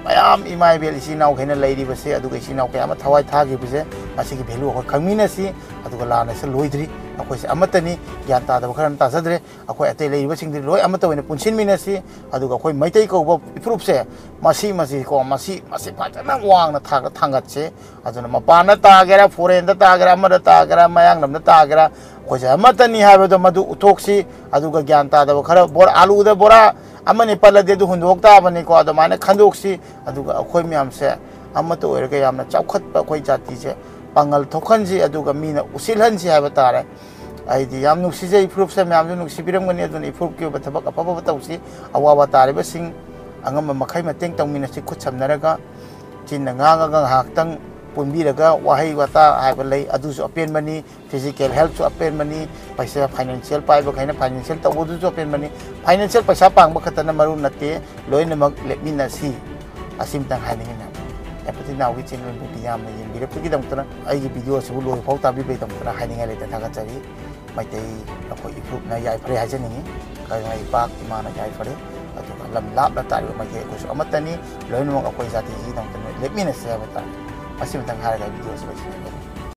ꯃꯌꯥꯝ ꯏꯃꯥ ꯏꯕꯦꯜ ꯏꯆꯤꯟ ꯏꯅꯥꯎꯈꯩꯅ ꯂꯩꯔꯤꯕꯁꯦ, ꯑꯗꯨꯒ ꯏꯆꯤꯟ ꯏꯅꯥꯎ ꯀꯌꯥ ꯑꯃ ꯊꯋꯥꯏ ꯊꯥꯈꯤꯕꯁꯦ, ꯃꯁꯤꯒꯤ ꯚꯦꯂꯨ ꯑꯩꯈꯣꯏ ꯈꯪꯃꯤꯟꯅꯁꯤ꯫ ꯑꯗꯨꯒ ꯂꯥꯟ ꯑꯁꯤ ꯂꯣꯏꯗ꯭ꯔꯤ꯫ ꯑꯩꯈꯣꯏꯁꯦ ꯑꯃꯠꯇꯅꯤ꯫ ꯒ꯭ꯌꯥꯟ ꯇꯥꯗꯕ ꯈꯔꯅ ꯇꯥꯖꯗ꯭ꯔꯦ꯫ ꯑꯩꯈꯣꯏ ꯑꯇꯩ ꯂꯩꯔꯤꯕꯁꯤꯡꯗꯨ ꯂꯣꯏ ꯑꯃꯠꯇ ꯑꯣꯏꯅ ꯄꯨꯟꯁꯤꯟꯃꯤꯟꯅꯁꯤ꯫ ꯑꯗꯨꯒ ꯑꯩꯈꯣꯏ ꯃꯩꯇꯩ ꯀꯧꯕ ꯏꯐꯨꯔꯨꯞꯁꯦ, ꯃꯁꯤ, ꯃꯁꯤꯀꯣ, ꯃꯁꯤ, ꯃꯁꯤ ꯐꯖꯅ ꯋꯥꯡꯅ ꯊꯥꯒ-, ꯊꯥꯡꯒꯠꯁꯤ꯫ ꯑꯗꯨꯅ ꯃꯄꯥꯟꯗ ꯇꯥꯒꯦꯔꯥ, ꯐꯣꯔꯦꯟꯗ ꯇꯥꯒꯦꯔꯥ, ꯑꯃꯗ ꯇꯥꯒꯦꯔꯥ, ꯃꯌꯥꯡꯂꯝꯗ ꯇꯥꯒꯦꯔꯥ, ꯑꯩꯈꯣꯏꯁꯦ ꯑꯃꯠꯇꯅꯤ ꯍꯥꯏꯕꯗꯣ ꯃꯗꯨ ꯎꯠꯊꯣꯛꯁꯤ꯫ ꯑꯗꯨꯒ ꯒ꯭ꯌꯥꯟ ꯇꯥꯗꯕ ꯈꯔ, ꯕꯣꯔꯥ, ꯑꯂꯨꯗ ꯕꯣꯔꯥ ꯑꯃꯅꯤ ꯄꯜꯂꯗꯤ ꯑꯗꯨ ꯍꯨꯟꯗꯣꯛ ꯇꯥꯕꯅꯤꯀꯣ꯫ ꯑꯗꯨꯃꯥꯏꯅ ꯈꯟꯗꯣꯛꯁꯤ꯫ ꯑꯗꯨꯒ ꯑꯩꯈꯣꯏ ꯃꯌꯥꯝꯁꯦ ꯑꯃꯠꯇ ꯑꯣꯏꯔꯒ ꯌꯥꯝꯅ ꯆꯥꯎꯈꯠꯄ ꯑꯩꯈꯣꯏ ꯖꯥꯇꯤꯁꯦ ꯄꯥꯡꯒꯜ ꯊꯣꯛꯍꯟꯁꯤ, ꯑꯗꯨꯒ ꯃꯤꯅ ꯎꯁꯤꯜꯍꯟꯁꯤ ꯍꯥꯏꯕ ꯇꯥꯔꯦ꯫ ꯑꯩꯗꯤ ꯌꯥꯝ ꯅꯨꯡꯁꯤꯖꯩ, ꯏꯐꯨꯔꯨꯞꯁꯦ ꯃꯌꯥꯝꯁꯨ ꯅꯨꯡꯁꯤꯕꯤꯔꯝꯒꯅꯤ꯫ ꯑꯗꯨꯅ ꯏꯐꯨꯔꯨꯞꯀꯤ ꯑꯣꯏꯕ ꯊꯕꯛ ꯑꯐ ꯑꯐꯕ ꯇꯧꯁꯤ꯫ ꯑꯋꯥꯕ ꯇꯥꯔꯤꯕꯁꯤꯡ ꯑꯉꯝꯕ ꯃꯈꯩ ꯃꯇꯦꯡ ꯇꯧꯃꯤꯟꯅꯁꯤ, ꯈꯨꯠ ꯁꯝꯅꯔꯒ꯫ ꯆꯤꯟꯅ ꯉꯥꯡꯉꯒ ꯉꯥꯏꯍꯥꯛꯇꯪ ꯄꯨꯟꯕꯤꯔꯒ ꯋꯥꯍꯩ ꯋꯥꯇꯥ ꯍꯥꯏꯕ ꯂꯩ, ꯑꯗꯨꯁꯨ ꯑꯄꯦꯟꯕꯅꯤ꯫ ꯐꯤꯖꯤꯀꯦꯜ ꯍꯦꯜꯠꯁꯨ ꯑꯄꯦꯟꯕꯅꯤ꯫ ꯄꯩꯁꯥ, ꯐꯥꯏꯅꯥꯟꯁꯤꯌꯦꯜ ꯄꯥꯏꯕꯈꯩꯅ ꯐꯥꯏꯅꯥꯟꯁꯤꯌꯦꯜ ꯇꯧꯕꯗꯨꯁꯨ ꯑꯄꯦꯟꯕꯅꯤ꯫ ꯐꯥꯏꯅꯥꯟꯁꯤꯌꯦꯜ ꯄꯩꯁꯥ ꯄꯥꯡꯕ ꯈꯛꯇꯅ ꯃꯔꯨ ꯅꯠꯇꯦ, ꯂꯣꯏꯅꯃꯛ ꯂꯦꯞꯃꯤꯟꯅꯁꯤ꯫ ꯑꯁꯤꯝꯇꯪ ꯍꯥꯏꯅꯤꯡꯉꯤ ꯃꯌꯥꯝ꯫ ꯑꯦꯄꯇꯤ ꯅꯥꯎꯒꯤ ꯆꯦꯅꯦꯜꯕꯨ ꯌꯥꯝꯅ ꯌꯦꯡꯕꯤꯔꯛꯄꯒꯤꯗꯃꯛꯇꯅ, ꯑꯩꯒꯤ ꯚꯤꯗꯤꯑꯣ ꯑꯁꯤꯕꯨ ꯂꯣꯏꯐꯥꯎ ꯇꯥꯕꯤꯕꯒꯤꯗꯃꯛꯇꯅ ꯍꯥꯏꯅꯤꯡꯉꯥꯏ ꯂꯩꯇꯅ ꯊꯥꯒꯠꯆꯔꯤ꯫ ꯃꯩꯇꯩ ꯑꯩꯈꯣꯏ ꯏꯐꯨꯔꯨꯞꯅ ꯌꯥꯏꯐꯔꯦ ꯍꯥꯏꯖꯅꯤꯡꯉꯤ꯫ ꯀꯩꯔꯣꯜ ꯏꯄꯥꯛ ꯏꯃꯥꯅ ꯌꯥꯏꯐꯔꯦ꯫ ꯑꯗꯨꯒ ꯂꯝ ꯂꯥꯞꯅ ꯇꯥꯔꯤꯕ ꯃꯩꯇꯩ ꯑꯩꯈꯣꯏꯁꯨ ꯑꯃꯠꯇꯅꯤ꯫ ꯂꯣꯏꯅꯃꯛ ꯑꯩꯈꯣꯏ ꯖꯥꯇꯤꯁꯤꯒꯤꯗꯃꯛꯇ ꯂꯦꯞꯃꯤꯟꯅꯁꯤ ꯍꯥꯏꯕ ꯇꯥꯔꯦ꯫ ꯃꯁꯤꯃꯇꯪ ꯍꯥꯏꯔꯒ ꯑꯩ ꯚꯤꯗꯤꯑꯣ ꯑꯁꯤ ꯂꯣꯏꯁꯤꯟꯖꯒꯦ꯫